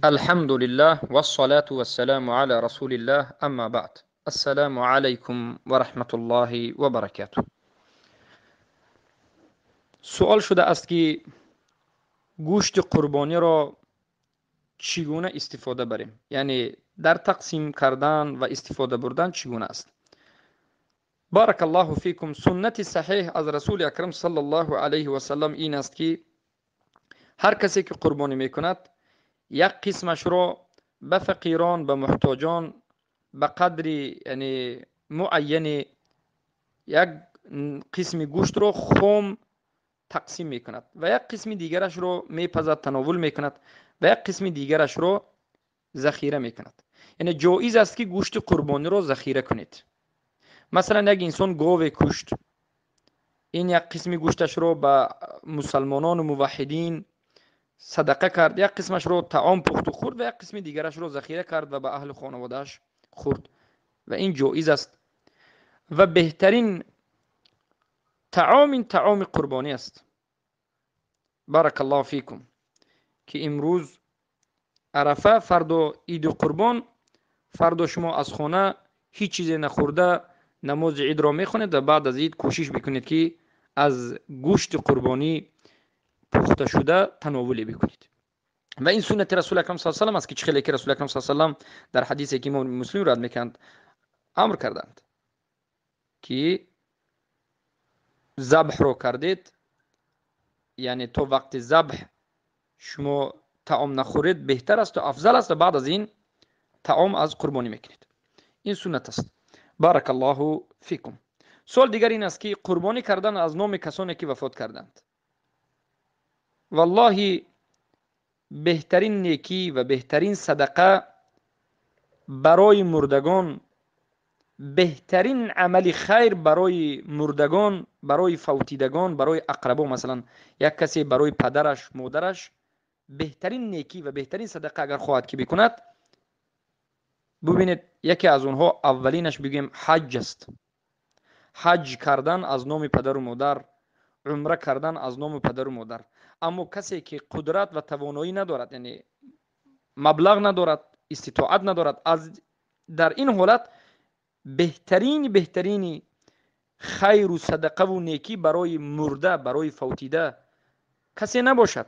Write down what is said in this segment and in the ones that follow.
الحمد لله والصلاة والسلام على رسول الله، اما بعد. السلام علیکم و رحمت الله و برکاته. سوال شده است که گوشت قربانی را چگونه استفاده بریم، یعنی در تقسیم کردن و استفاده بردن چگونه است. بارک الله فیکم. سنت صحیح از رسول اکرم صلی الله علیه و سلم این است که هر کسی که قربانی میکند یک قسمش را به فقیران، به محتاجان، به قدر یعنی معین یک قسم گوشت را خام تقسیم میکند و یک قسم دیگرش را میپزد، تناول میکند و یک قسم دیگرش را ذخیره میکند. یعنی جایز است که گوشت قربانی را ذخیره کنید. مثلا یک انسان گاو کشت، این یک قسم گوشتش را به مسلمانان و موحدین صدقه کرد، یک قسمش را طعام پخت و خورد و یک قسم دیگرش را ذخیره کرد و به اهل خانواده‌اش خورد و این جایز است. و بهترین طعام این طعام قربانی است. بارک الله فیکم. که امروز عرفه، فردا عید قربان، فردا شما از خانه هیچ چیزی نخورده نماز عید را میخونید و بعد از عید کوشش بکنید که از گوشت قربانی پخته شده تناول بکنید. و این سنت رسول اکرم صلی الله علیه و سلم است که چه که رسول اکرم صلی الله علیه و سلم در حدیثی که امام مسلم روایت میکنند امر کردند که ذبح رو کردید، یعنی تا وقت ذبح شما طعام نخورید بهتر است و افضل است و بعد از این طعام از قربانی میکنید. این سنت است. بارک الله فیکم. سوال دیگر این است که قربانی کردن از نام کسانی که وفات کردند، والله بهترین نیکی و بهترین صدقه برای مردگان، بهترین عمل خیر برای مردگان، برای فوتیدگان، برای اقربا، مثلا یک کسی برای پدرش، مادرش، بهترین نیکی و بهترین صدقه اگر خواهد که بکند، ببینید یکی از اونها اولینش بگیم حج است. حج کردن از نام پدر و مادر، عمره کردن از نام پدر و مادر. اما کسی که قدرت و توانایی ندارد، یعنی مبلغ ندارد، استطاعت ندارد، از در این حالت بهترین خیر و صدقه و نیکی برای مرده، برای فوتیده کسی نباشد.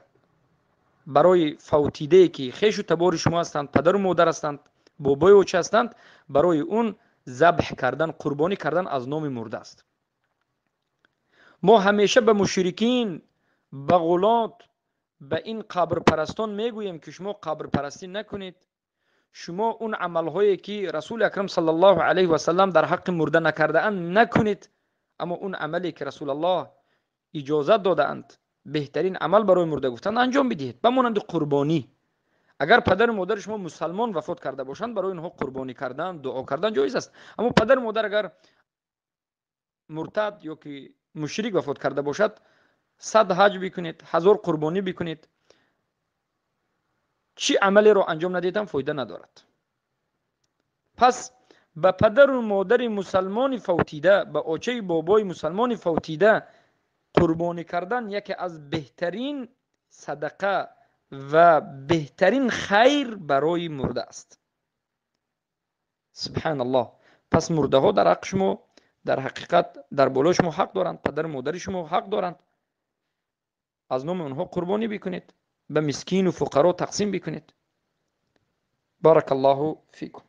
برای فوتیده که خویش و تبار شما هستند، پدر و مادر هستند، بابای او چه هستند، برای اون ذبح کردن، قربانی کردن از نام مرده است. ما همیشه به مشرکین، به غلات، به این قبر پرستان میگوییم که شما قبر پرستی نکنید. شما اون عملهایی که رسول اکرم صلی الله علیه و سلم در حق مرده نکرده اند نکنید، اما اون عملی که رسول الله اجازه داده اند، بهترین عمل برای مرده گفتن، انجام بدهید. به مانند قربانی، اگر پدر و مادر شما مسلمان وفات کرده باشند، برای اینها قربانی کردن، دعا کردن جایز است. اما پدر و مادر اگر مرتد یا که مشرک وفات کرده باشد، 100 حج بکنید، 1000 قربانی بکنید، چی عملی رو انجام ندیدم فایده ندارد. پس به پدر و مادر مسلمان فوتیده، به آچه بابای مسلمان فوتیده قربانی کردن یکی از بهترین صدقه و بهترین خیر برای مرده است. سبحان الله. پس مرده ها در حق شما، در حقیقت در بالای شما حق دارند، پدر و مادر شما حق دارند. از نام آنها قربانی بکنید، به مسکین و فقرا تقسیم بکنید. بارک الله فیکم.